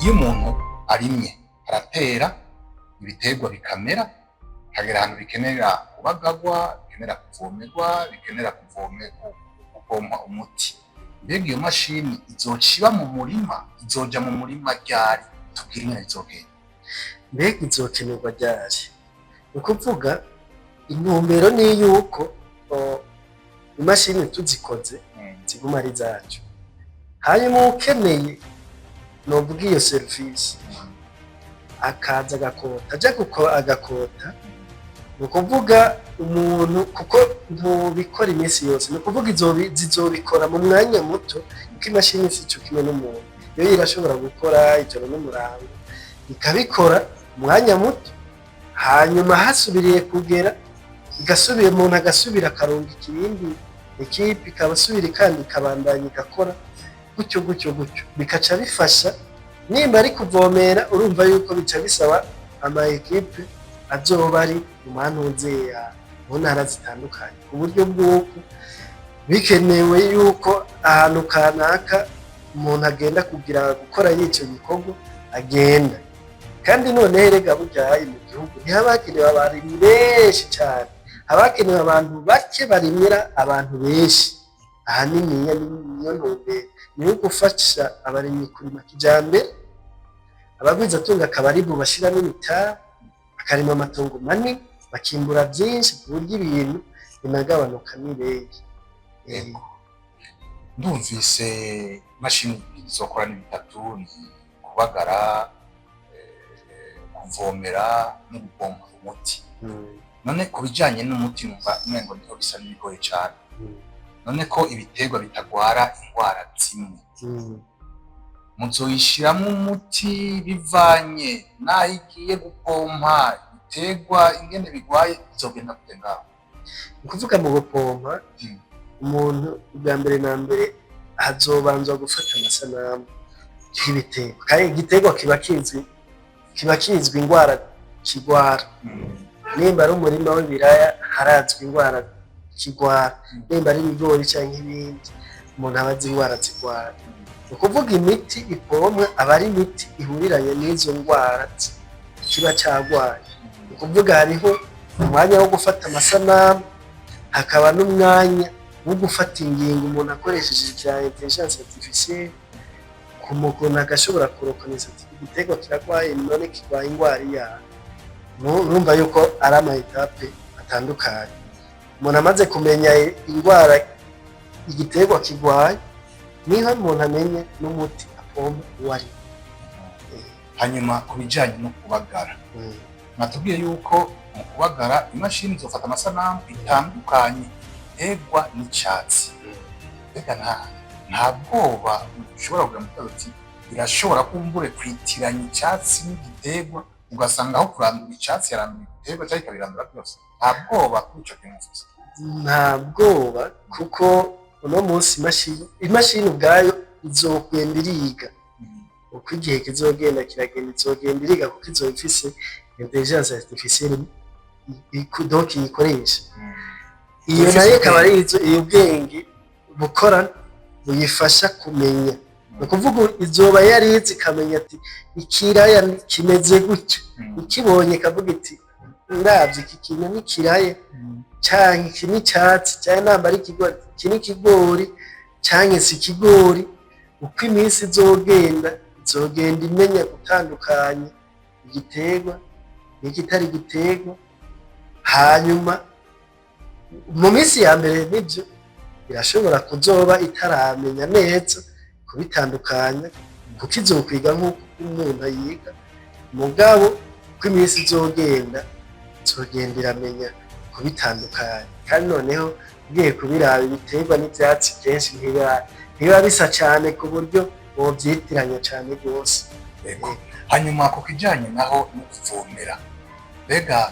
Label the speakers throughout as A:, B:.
A: Iyo umuntu arimye, aratera ibiterwa bikamera, hagera ahantu bikenera kubagarwa, bikenera kuvomerwa, bikenera gupompa umuti. Mbega iyo mashini izoca iba mu murima, izoja mu murima ryari? Tubwire ingene bizogenda.
B: Mbega izokenerwa ryari? Ni ukuvuga intumbero ni yuko imashini tuzikoze ziguma ari zacu, hanyuma ukeneye novuga iyo serivisi akaza agakota, aja agakota. Ni ukuvuga umuntu, kuko ntubikora iminsi yose, ni ukuvuga zizobikora mu mwanya muto, kuko imashini si co kimwe n'umuntu. Yo irashobora gukora ijoro n'umurango, ikabikora umwanya muto, hanyuma hasubiriye kugera igasubira, umuntu agasubira akarunga ikindi équipe, ikabasubira kandi ikabandanya igakora gutyo gutyo gutyo. Bikaca bifasha nimba ari kuvomera, urumva yuko bica bisaba ama équipes azoba ari mu mantuze ya mu ntara zitandukanye, ku buryo bw'uko bikenewe yuko ahantu kanaka umuntu agenda kugira gukora yico gikorwa agenda. Kandi noneho erega burya mu gihugu ntihaba hakenewe abarimyi benshi cane, haba hakenewe abantu bake barimira abantu benshi. Ahanini niyo ntumbero, niyo gufasha abarimyi kurima kijambere, abagwizatunga akaba ari bo bashiramo imitahe, bakarima amatongo manini, bakimbura vyinshi, ku buryo ibintu binagabanuka n'ibeyi.
A: Yego. Ndumvise imashini izokora ni bitatu: ni kubagara, kuvomera no gupompa umuti. None ku bijanye n'umuti, numva umengo niho bisa n'ibigoye cane. None ko ibiterwa bitagwara ingwara zimwe, muzoyishiramwo umuti bivanye n'aho igiye gupompa ibiterwa, ingene bigwaye? Bizogenda gute ngaho?
B: Ni ukuvuga mu gupompa, umuntu ubwa mbere na mbere hazobanzwa gufata amasanamu y'ibiterwa, kandi igiterwa kiba kizwi ingwara kigwara. Nimba ari umurima w'ibiraya, harazwi ingwara kigwara. Nimba ari ibigori canke ibindi, umuntu aba azi ingwara zigwara. Ni ukuvuga imiti ipomwa aba ari imiti ihuriranye n'izo ngwara kiba cagwaye. Ni ukuvuga hariho umwanya wo gufata amasanamu, hakaba n'umwanya wo gufata ingingo umuntu akoresheje ivya intelligence artificielle, ku muntu agashobora kureconnaissa ati igiterwa kiragwaye, none kirwaye ingwara iyahe? Urumva yuko ari ama étapes atandukanye. Umuntu amaze kumenya ingwara igiterwa kirwaye, niho umuntu amenya n'umuti apompa uwo ari wo.
A: Hanyuma ku bijanye no kubagara, mwatubwiye yuko mu kubagara imashini izofata amasanamu itandukanye igiterwa n'icatsi. Mbega nta bwoba ushobora kugira mu uti irashobora kumbure kwitiranya icatsi n'igiterwa, ugasanga aho kurandura icatsi yarandura igiterwa, canke ikabirandura byose? Nta bwoba kuri ico kintu mufise?
B: Nta bwoba, kuko uno munsi imashini ubwayo izogenda iriga. Uko igihe kizogenda kiragenda, izogenda iriga, kuko izoba ifise intelligence artificielle, donc iyikoresha. Iyo
A: Ifise
B: nayo ikaba ari
A: ubwenge.
B: Iyo ubwenge bukora buyifasha kumenya. Ni ukuvuga izoba yarize, ikamenya ati ikiraya kimeze gutya. Ikibonye ikavuga iti ndavye iki kintu ni kiraya, canke iki ni icatsi, canke namba ari ikigori, iki ni ikigori canke si ikigori. Uko iminsi izogenda, izogenda imenya gutandukanya igiterwa n'ikitari igiterwa. Hanyuma mu minsi ya mbere nivyo irashobora kuzoba itaramenya neza kubitandukanya, kuko izokwiga nk'uko umuntu yiga. Mugabo uko iminsi izogenda, izogenda iramenya kubitandukanya. Kandi noneho ugiye kubiraba, ibiterwa n'ivyatsi kenshi ntibiba bisa cane ku buryo wovyitiranya cane rwose.
A: Yego. Hanyuma ku kijanye naho no kuvomera, mbega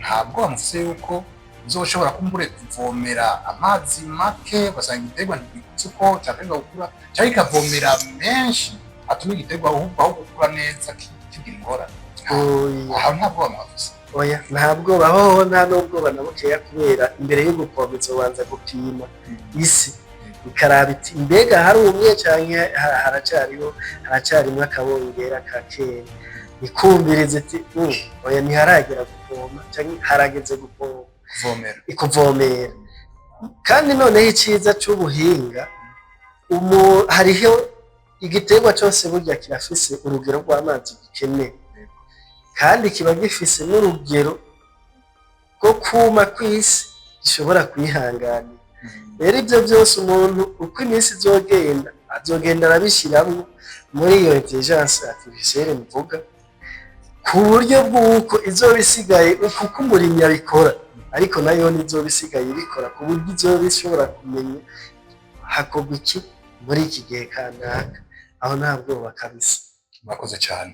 A: nta bwoba mufise yuko uzoshobora kumbure kuvomera amazi make, ugasanga igiterwa ntigikuze uko categerezwa gukura, canke ikavomera menshi atuma igiterwa ahubwo aho gukura neza kigira ingorane?
B: Oya.
A: Aho nta bwoba mwafise?
B: Oya, nta bwoba hoho, nta n'ubwoba na bukeya, kubera imbere yo gupompa izobanza gupima isi. Ikaraba iti: "Mbega harumye canke haracariho, haracarimwo akabongera ka kera?" Ikumviriza iti: Oya, ntiharagera gupompa canke harageze gupompa."
A: Kuvomera.
B: Ikuvomera. Kandi noneho iciza c'ubuhinga, hariho igiterwa cose burya kirafise urugero rw'amazi gikeneye, kandi kiba gifise n'urugero rwo kuma kw'isi gishobora kwihanganira. Rero ivyo byose umuntu uko iminsi izogenda azogenda arabishiramwo muri iyo intelligence artificielle mvuga, ku buryo bw'uko izoba isigaye uko umurimyi abikora, ariko nayo izoba isigaye ibikora ku buryo izoba ishobora kumenya hakorwa iki muri iki gihe kanaka. Aho nta bwoba kabisa.
A: Murakoze cyane.